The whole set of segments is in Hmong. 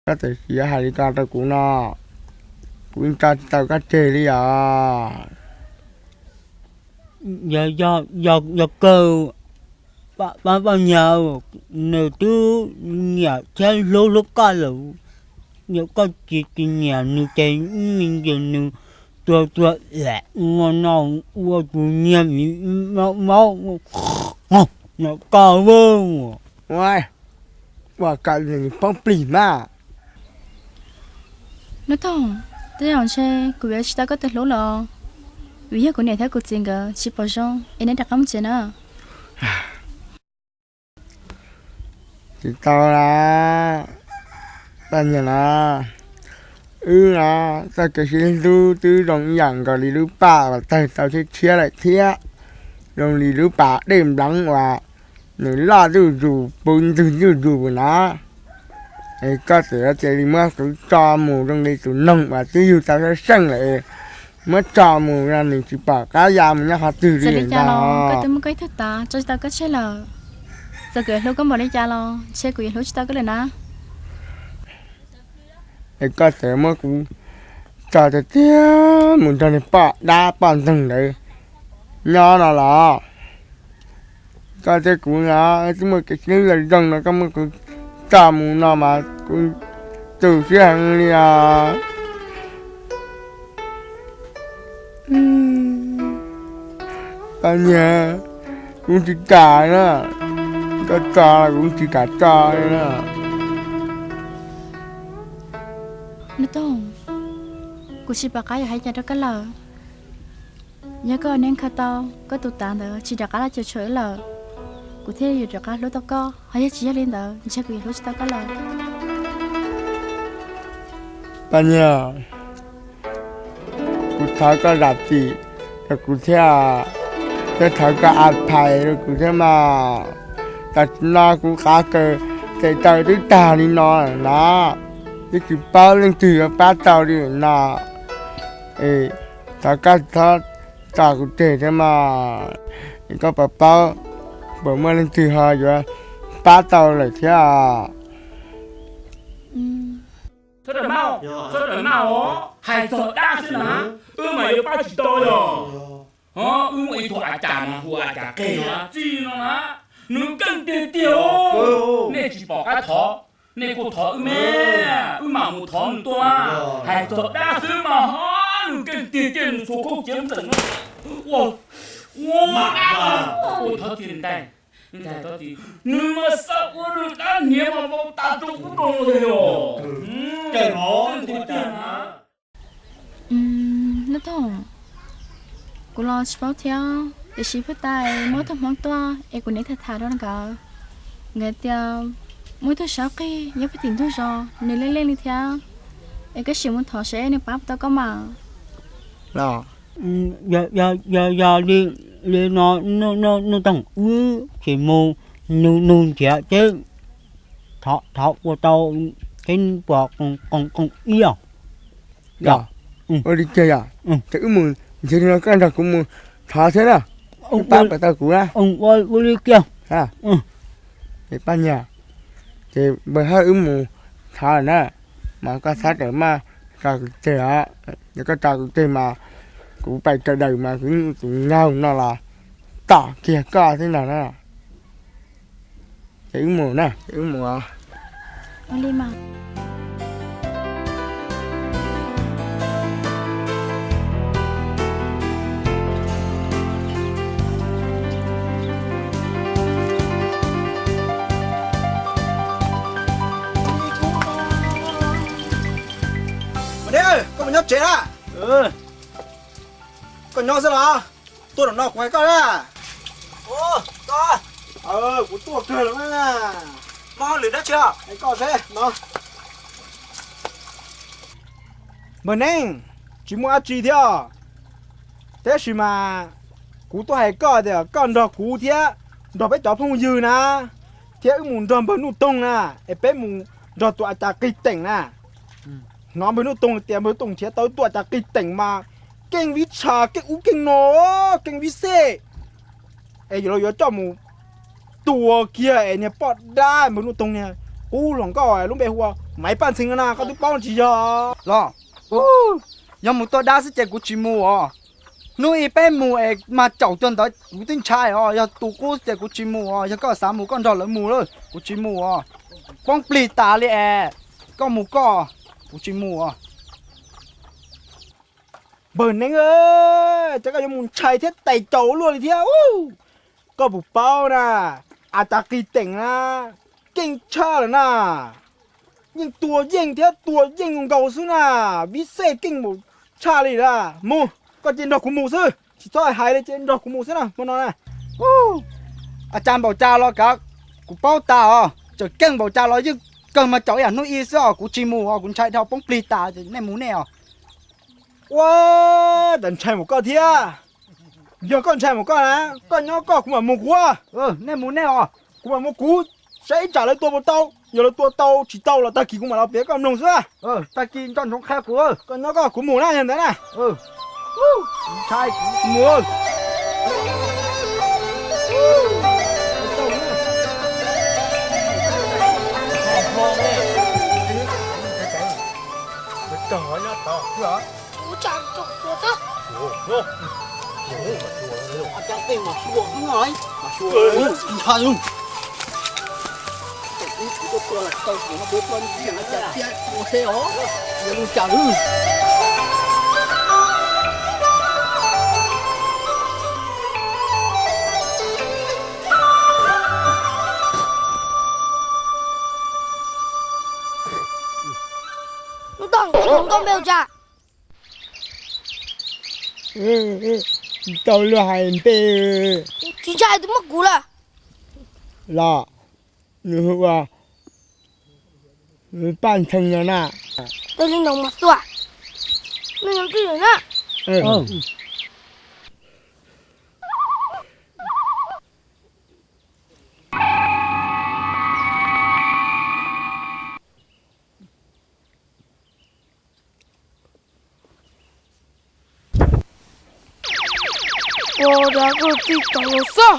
Koj txawm yuav hais li ko rau kuv no, kuv tso tsis tau koj tseg li os. Yog, yog, yog kawg, poj niam, nws twb nyiam thiab hlub hlub koj lawm, yog koj tsis, tsis nyiam nws ces me ntsis nws tuag tuag lam ua no ua tus niag maub maub no koj. Ua kom nws poob plig mas. Nuj Toog, tej zaum ntshe kuv yuav tsis tau koj tus hlub los, vim yog kuv niam thiab kuv txiv nkawd tsis pom zoo es neb rov qab mus tsev na. Tsis tau la, poj niam na, wb no txoj kev sib hlub twb zoo ib yam nkaus li lub paj uas tawg tau tshiab tshiab lawm thiab, zoo li lub pas dej npleev uas nws loj zuj zus puv ntwg zuj zus na. Es koj txawm cia li muab kuv tso mus zoo li tus noog uas twb yug tau sab seej lawm, muab tso mus no nws tsis pom qab ya mus nyob qhov twg li. Txawm li cas los koj twb muaj koj ib tug tav tso tsis tau koj tseg lawm. Txawm kuv yuav hlub koj npaum li cas los ntshe kuv yuav hlub tsis tau koj lawm na. Es koj txawm muab kuv tso tiag tiag mus nrog niag poj dab poj ntxoog ntawd nyob no los? Koj thiab kuv no twb muaj kev sib hlub zoo no, koj muab kuv tso mus no mas kuv tu siab heev li os. Poj niam, kuv tsis kam na, koj tso los kuv tsis kam tso li na. Nuj Toog, kuv tsis pom qab yuav hais cas rau koj lawm. Yog koj ua neej khaws tau koj tus tav ntawd tsis rov qab los cuam tshuam wb lawm, kuv thiaj yuav rov qab hlub tau koj, ho yog tsis yog li ntawd ntshe kuv yuav hlub tsis tau koj lawm. Poj niam, kuv thov koj zam txim rau kuv thiab, thiab thov koj a phais rau kuv thiab mas. Tam sim no kuv qav kaws tes taw twb tag li no lawm na, twb tsis paub leej twg yuav pab tau li no. Es thov koj txhob tso kuv tseg thiab mas, es koj puas paub, puas muaj leej twg ho yuav pab tau lawm thiab? Txhob rawm maj, txhob rawm maj os, hais txog dab xwb na, wb mas yuav pab tsis tau yog. Wb muaj ib tug a cas mas hu a cas qeg no, txij no na, nws keej tiag tiag. Nej tsis pom qab thov, nej kuj thov wb me, wb mam mus thov nws tuaj. Hais txog dab xwb mas ho nws keej tiag tiag, nws xuas khaub ciav ntxeem no. Ua, ua, ua thov txim ntag. Nws mas xav ua nws dab niag mas vau tas rau ub rau no tiag yog. Nuj Toog, kuv los tsis paub thiab, tiam sis phwj tas muab tug hmoob tuaj es kuv niam tham tham rau nkawd, nkawd tias muaj ib tug saub qig nyob puag tim ntug zos, nws leej leej li thiab, es koj sim mus thov seb nws pab tau koj mas. Yog, yog li no, Nuj Toog, wb sim mus nug nug nrhiav seb thov ua tau seb puas qoom ib os. Ua li cas yog? Ces wb mus nrhiav li no koj nrog kuv mus thov thiab na, wb pab puas tau kuv na. Ua li kiag. Poj niam, ces npawg Hawj wb mus thov na, mas koj txhob rawm maj tso kuv tseg os. Yog koj tso kuv tseg mas kuv pais raws daws mas kuv tus nyuag no los tom kiag koj xwb ntag na. Ces wb mus na, ces wb mus os. Koj mus nyob tsev na. Koj nyob xwb los? Tuaj tom no kuv hais koj na. Koj, kuv tuaj kawg los na. Muaj hauj lwm dab tsi hais koj seb no. Npawg Neeb, tsis muaj dab tsi thiab, tab sis mas kuv tuaj hais koj tias koj nrog kuv thiab nrog peb cov phooj ywg na, thiab wb mus nrog npawg Nuj Toog na, es peb mus nrog tus a cas qig teem na. Hnov npawg Nuj Toog tias npawg Nuj Toog nrhiav tau tus a cas qig teem mas keej vib tshas, keej ub keej no, keej vib xej. Es yuav los yuav coj mus tua kiag es niag poj dab npawg Nuj Toog niag qub hluas nkauj lub npe hu ua Maiv Paj Ntxhee no na koj twb paub tsis yog los? Yog mus tua dab xwb ces kuv tsis mus os. Hnub ib peb mus es mas caum cov ntawd kuv twb ntshai os. Yog tus qub xwb ces kuv tsis mus os. Yog koj xav mus koj nrog lawv mus lawm, kuv tsis mus os. Poob plig tas li es. Koj mus koj, kuv tsis mus os. Npawg Neeb, cas koj yuav mus ntshai thiab tais caus luaj li thiab? Koj puas paub na, a tas qis teem na, keej tshaj lawm na. Yeej tua yeej thiab tua yeej nkaus xwb na, vib xej keej npaum tshaj li na. Mus, koj cia nrog kuv mus xwb, tsis txhob hais li, cia nrog kuv mus xwb na hmo no na. A cas npaum cas los kav, kuv paub tas os, tseem keej npaum cas los yeej kawg mas caum ib yam hnub ib xwb os, kuv tsis mus os, kuv ntshai dhau poob plig tas, nej mus nej os. Ua, tas ntshai mus koj thiab. Yog koj ntshai mus koj na, koj nyob koj kuv mam mus kuv. Nej mus nej os. Kuv mam mus kuv, saib ib tsam lawv tua puas tau, yog lawv tua tau tsis tau los tag kis kuv mam los piav koj mloog xwb. Tag kis nco ntsoov qhia kuv. Koj nyob koj kuv mus na yog ntawd na. Ntshai kuv mus. Ntog, koj npe hu cas? Tau luag hais npe. Tsis ntshai tus muab kuv lawm. Los, nws hu ua Paj Ntxhee no na. Tej li no mas tuaj. Nej nyob twj ywm na. Ua dab koj tij tau los xwb.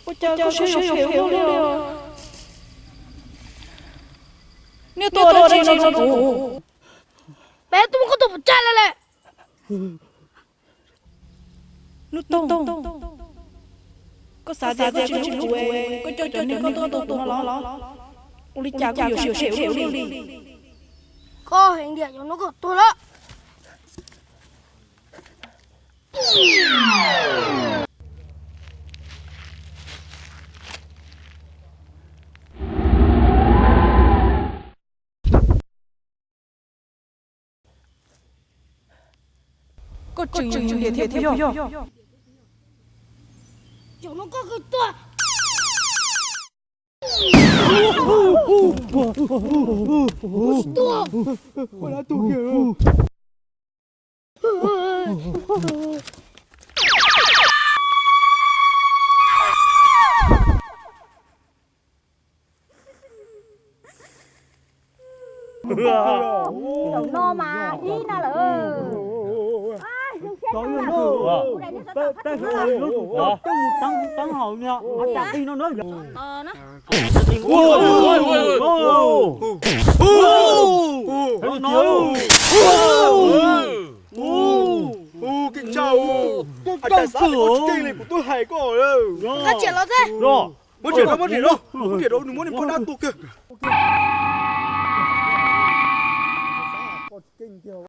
Ua cas koj siab zoo li os? Nej tuaj ua dab tsi no rau kuv? Peb tuaj muab koj tua pov tseg lawm. Hnub Tooj, koj xav tias koj tsis hlub kuv, koj coj cov neeg koj tuaj tua kuv no los? Ua li cas koj yuav siab phem ua luaj li? Koj heev tiag, yog no koj tuag lawm. Koj tseem yuav nyiam thiab puas yog? Zaum no koj kawg tuag. Tuag. Zaum no mas ib no lawm. Keej tshaj, koj tsis keej li kuv twb hais koj. Muab riam los, muab riam los, muab riam los, nws muab niag poj dab tua kiag. Yeej yog